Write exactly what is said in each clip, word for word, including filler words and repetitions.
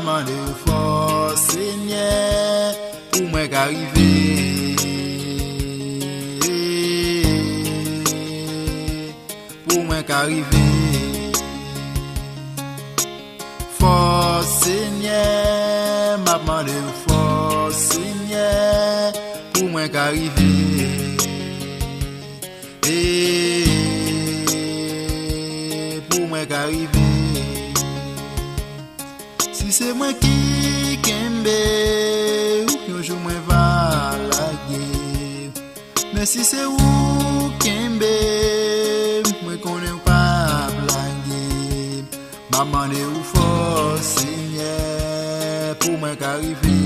Mande w fòs, Senyè, pou mwen ka rive. Pou mwen ka rive. Fòs, Senyè, m ap mande w fòs, Senyè, pou mwen ka rive. E pou mwen ka rive. Si se mwen ki kenbe w, yon jou mwen va lage. Men si se ou kenbe m, mwen konnen w p ap lage m. M ap mande w fòs, Senyè, pou mwen ka rive.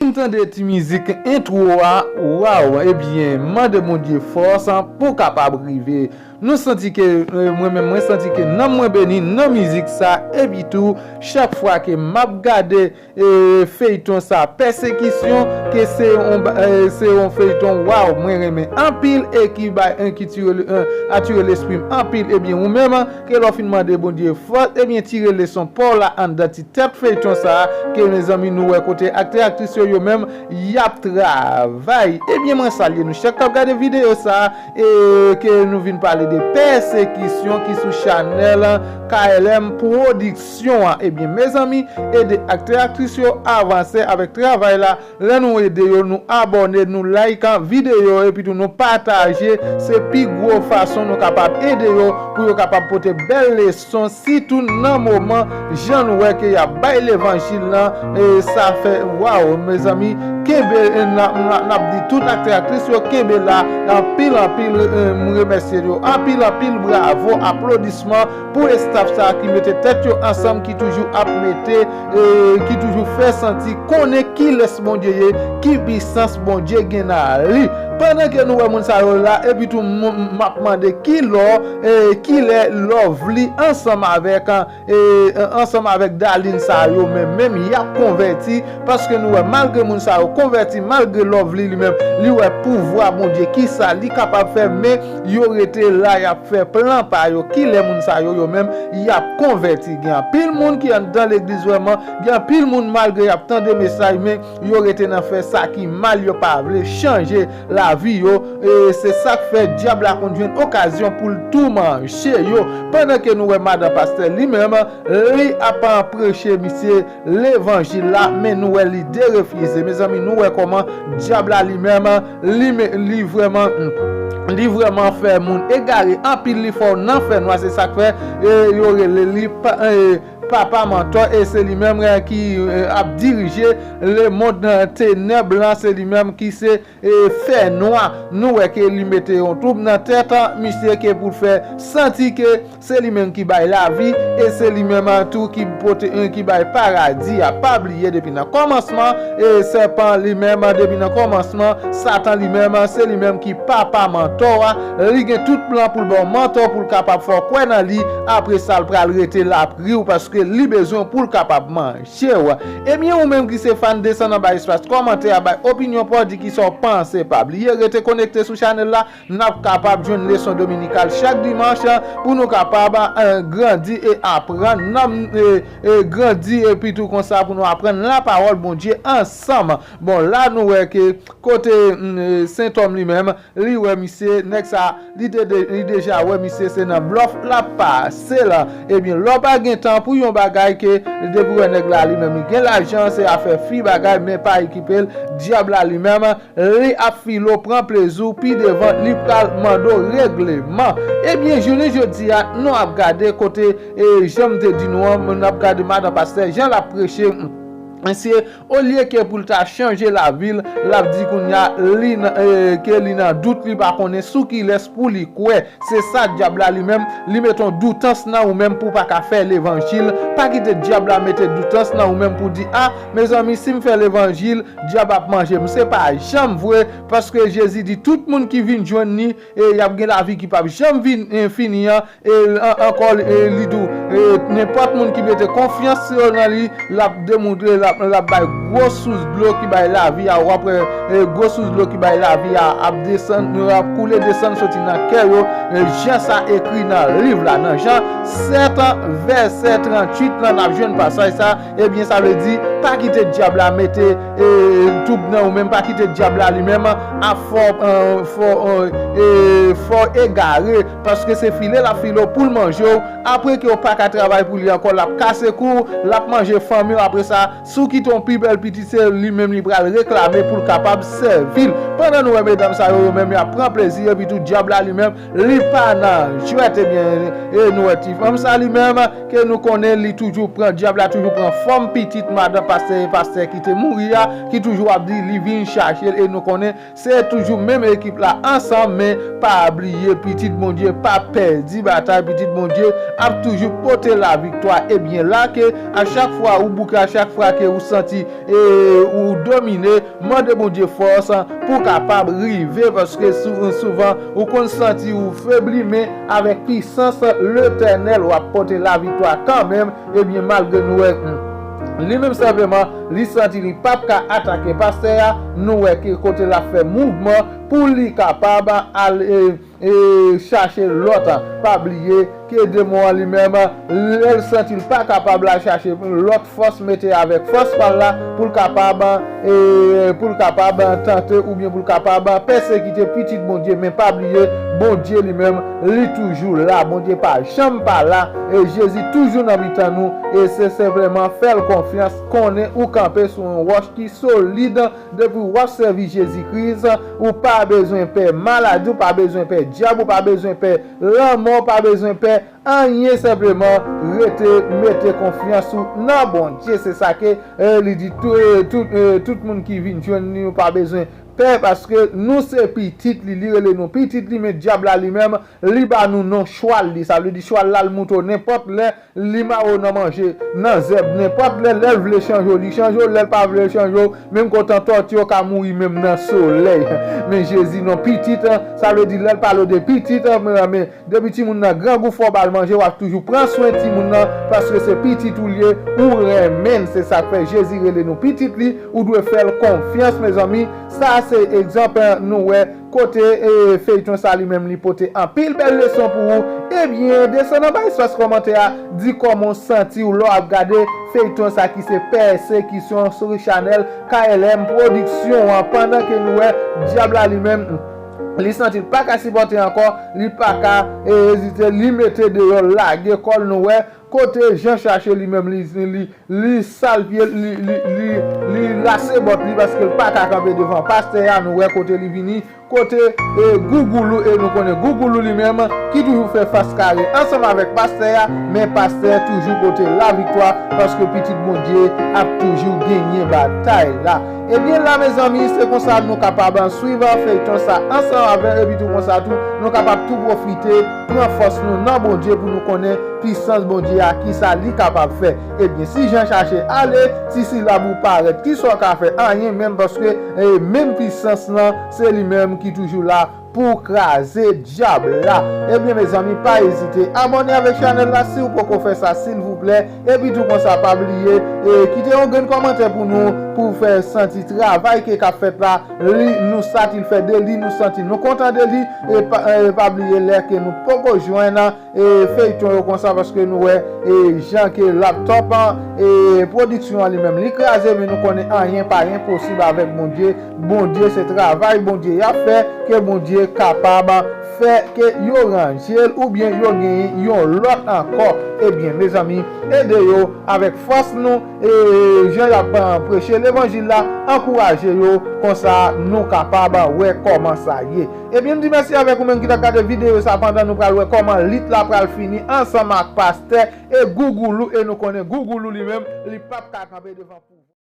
M tande ti mizik entwo a, waw, ebyen, mande Bondye fòs pou kapab rive. Nou santi ke, eh, mwen menm, mwen santi ke nanm mwen beni nan mizik sa, epi tou, chak fwa ke m ap gade, eh, feyton sa, Pèsekisyon, ke se yon ba- eh, se yon feyton, waw, mwen renmen anpil e ki bay, eh, ki tire le- eh, atire lespri m anpil, ebyen, ou menm, ke lè w fin mande Bondye fòs, ebyen, tire leson pa w la anndan ti tèt feyton sa a, ke mezanmi nou wè kote aktè aktris yo, yo menm y ap travay. Ebyen, mwen salye nou chak k ap gade videyo sa a, e ke nou vin pale de Pèsekisyon ki sou chanèl K L M Pwodiksyon an. Ebyen, mezanmi, ede aktè aktris yo avanse avèk travay la. Lè nou ede yo, nou abòne, nou like videyo, epi tou nou pataje. Se pi gwo fason nou kapab ede yo pou yo kapab pote bèl leson, sitou nan moman jan nou wè ke y ap bay levanjil lan. E sa fè, waw, mezanmi, kenbe, e, n ap, n ap, n ap di tout aktè aktris yo kenbe la, anpil, anpil, e, m remèsye yo, anpil, anpil bravo, aplodisman pou estaf sa a ki mete tèt yo ansanm, ki toujou ap mete, e, ki toujou fè santi konnen kilès Bondye ye, ki pisans Bondye gen nan li. Pandan ke nou wè moun sa yo la, epi tou m, m ap mande ki lò, e, kilè Lovely ansanm avèk, e, ansanm avèk Darline sa yo menm, menm y ap konvèti, paske nou wè malgre moun sa yo konvèti, malgre Lovely li menm, li wè pouvwa Bondye, kisa li kapab fè, men yo rete la, y ap fè plan pa yo. Kilè moun sa yo, yo menm, y ap konvèti? Gen anpil moun ki anndan legliz vrèman, gen anpil moun malgre y ap tande mesaj, men yo rete nan fè sa ki mal, yo pa vle chanje lavi yo. E se sa k fè dyab la konn jwenn okazyon pou l tou manje yo. Pandan ke nou wè madan pastè li menm, li ap preche misye levanjil la, men nou wè li derefize. Mezanmi, nou wè kòman dyab la li menm, li, me- li vrèman, li vrèman fè moun egare anpil, li fè w nan fènwa. Se sa k fè, e, yo rele li pa- e, papa mantò, e se li menm, e, ki, e, ap dirije lemonn, e, tenèb lan, se li menm ki se, e, fènwa. Nou wè ke li mete yon twoub nan tèt, a, misye ke pou l fè santi ke se li menm ki bay lavi, e se li menm, a, tou ki pote, e, ki bay paradi a. Pa bliye depi nan kòmansman, e, sèpan li menm, a, depi nan kòmansman, Satan li menm, a, se li menm ki papa mantò a. Li gen tout plan pou l ba w mantò, pou l kapab fè w kwè nan li. Apre sa, l pral rete la ap ri w paske li bezwen w pou l kapab manje w. Ebyen, ou menm ki se fan, desann anba espas kòmantè a, bay opinyon pa w, di kisa w panse. Pa bliye rete konekte sou chanèl la. N ap kapab jwenn leson dominikal chak dimanch pou nou kapab, eh, grandi e aprann. N ap, eh, eh, grandi epi tou konsa pou nou aprann lapawòl Bondye ansanm. Bon, la nou wè ke kote, mm, eh, Sentòm li menm, li wè misye, nèg sa, li te de- li deja wè misye se nan blòf l ap pase la. Ebyen, lè w pa gen tan pou yon bagay ke depi w wè nèg la li menm li gen lajan, se afè fi bagay, men pa ekipe l, dyab la li menm, li ap file w pran plezi w, pi devan li pral mande w regleman. Ebyen, jounen jodi a, nou ap gade kote, e, jan m te di nou an, n ap gade madan pastè, jan l ap preche, misye, olye ke pou l ta chanje lavi l, l ap di kounye a, li nan, e, ke li nan dout, li pa konnen sou kilès pou li kwè. Se sa dyab la li menm, li mete yon doutans nan ou menm pou w pa ka fè levanjil. Pa kite dyab la mete doutans nan ou menm pou w di, a, mezanmi, si m fè levanjil, dyab ap manje m. Se pa janm vre, paske Jezi di tout moun ki vin jwenn li, e y ap gen lavi ki p ap janm vin, e, fini an. E an- ankò, e, li di w, e, nenpòt moun ki mete konfyans yo nan li, l ap demontre l L ap bay gwo sous dlo ki bay lavi a, w ap wè, e, gwo sous dlo ki bay lavi a ap desann, yo ap koule desann soti nan kè yo, e, jan sa ekri nan liv la, nan Jan sèt, vèsè tranntuit lan, n ap jwenn pasaj sa, ebyen, sa vle di, pa kite dyab la mete, e, twoub nan ou menm, pa kite dyab la li menm ap fè w, e, fè w, e, fè w egare, paske se file l ap file w pou l manje w, apre ke w pa ka travay pou li ankò, l ap kase kou w, l ap manje fanmi w, apre sa, si w kite yon pi bèl pitit, se li menm li pral reklame pou l kapab sèvi l. Pandan nou wè medam sa yo, yo menm y ap pran plezi, epi tou dyab la li menm, li pa nan jwèt, ebyen, e nou wè ti fanm sa li menm, ke nou konnen li toujou pran, dyab la toujou pran fòm pitit madan pastè e pastè ki te mouri a, ki toujou ap di li vin chache l, e nou konnen se toujou menm ekip la ansanm, men pa bliye pitit Bondye pa pèdi batay, pitit Bondye ap toujou pote laviktwa. Ebyen la ke a chak fwa ou bouke, a chak fwa ke ou santi e ou domine, mande Bondye fòs pou kapab rive, paske sou, souvan ou konn santi ou febli, men avèk pisans Letènèl w ap pote laviktwa kanmenm. Ebyen, malgre nou wè, hmm, li menm senpleman, li santi li p ap ka atake pastè a, nou wè ke kote l ap fè mouvman pou li kapab al, e, e, chache lòt. Pa bliye ke demon an li menm, lè l santi l pa kapab, l al chache lòt fòs, mete avèk fòs pa l la, pou l kapab, e, pou l kapab tante oubyen pou l kapab pèsekite pitit Bondye. Men pa bliye, Bondye li menm, li toujou la. Bondye pa janm pa la. E Jezi toujou nan mitan nou. E se senpleman fè l konfyans, konnen ou kanpe sou yon wòch ki solid. Depi w ap sèvi Jezi Kris, ou pa bezwen pè maladi, ou pa bezwen pè dyab, ou pa bezwen pè lanmò, ou pa bezwen pè anyen, senpleman rete mete konfyans ou nan Bondye. Se sa ke, e, li di tou, e, tout, e, tout moun ki vin jwenn li, ou pa bezwen pè, paske nou se pitit li, li rele nou pitit li, men dyab la li menm, li ba nou non chwal li. Sa vle di chwal la, l moute w nenpòt lè, li mare w nan manje, nan zèb, nenpòt lè, lè l vle chanje w, li chanje w, lè l pa vle chanje w, menm kontan tòti yo ka mouri menm nan solèy. Men Jezi non pitit, sa vle di lè l pale w de pitit, men, men depi timoun nan grangou fò w ba l manje, w ap toujou pran swen timoun nan, paske se pitit ou l ye, ou renmen l. Se sa k fè Jezi rele nou pitit li, ou dwe fè l konfyans, mezanmi. Sa se egzanp, e, nou wè kote, e, feyton sa li menm li pote anpil bèl leson pou ou. Ebyen, desann anba espas kòmantè a, di kòman w santi w lè w ap gade feyton sa ki se Pèsekisyon sou chanèl K L M Pwodiksyon an, pandan ke nou wè dyab la li menm, li santi l pa ka sipòte ankò, li pa ka, e, ezite, li mete deyò, lage kò l, nou wè kote Jan chache li menm, li, li, li sal pye l, li, li, li, li lase bòt li, paske l pa ka kanpe devan pastè a, nou wè kote li vini, kote, e, Gougoulou, e nou konnen Gougoulou li menm, ki toujou fè fas kare ansanm avèk pastè a, men pastè toujou pote laviktwa, paske pitit Bondye ap toujou genyen batay la. Ebyen la, mezanmi, se konsa nou kapab swiv feyton sa ansanm avè, epi tou konsa tou, nou kapab tou pwofite pran fòs nou nan Bondye pou nou konnen pisans Bondye a, kisa li kapab fè. Ebyen, si Jan chache ale, ti silab ou parèt, kisa w ka fè? Anyen menm, paske, e, menm pisans lan, se li menm ki toujou la pou kraze dyab la. Ebyen, mezanmi, pa ezite abòne avèk chanèl la si w poko fè sa, silvouplè. Epi tou konsa, pa bliye, e, kite yon grenn kòmantè pou nou, pou fè santi travay ke k ap fèt la, li, nou satisfè de li, nou santi nou kontan de li. E pa, e, pa bliye, lè ke nou poko jwenn, e, feyton yo konsa, paske nou wè, e, jan ke laptòp an, e, pwodiksyon an li menm li kraze, men nou konnen anyen pa enposib avèk Bondye. Bondye, se travay Bondye y ap fè, ke Bondye kapab fè ke yo ranje l oubyen yo genyen yon lòt ankò. Ebyen, mezanmi, ede yo avèk fòs nou, e, jan y ap, e, preche levanjil la, ankouraje yo, konsa nou kapab wè kòman sa ye. Ebyen, m di mèsi avèk ou menm ki t ap gade videyo sa, pandan nou pral wè kòman lit la pral fini ansanm ak pastè e Gougoulou, e nou konnen Gougoulou li menm, li p ap ka kanpe devan pouvwa.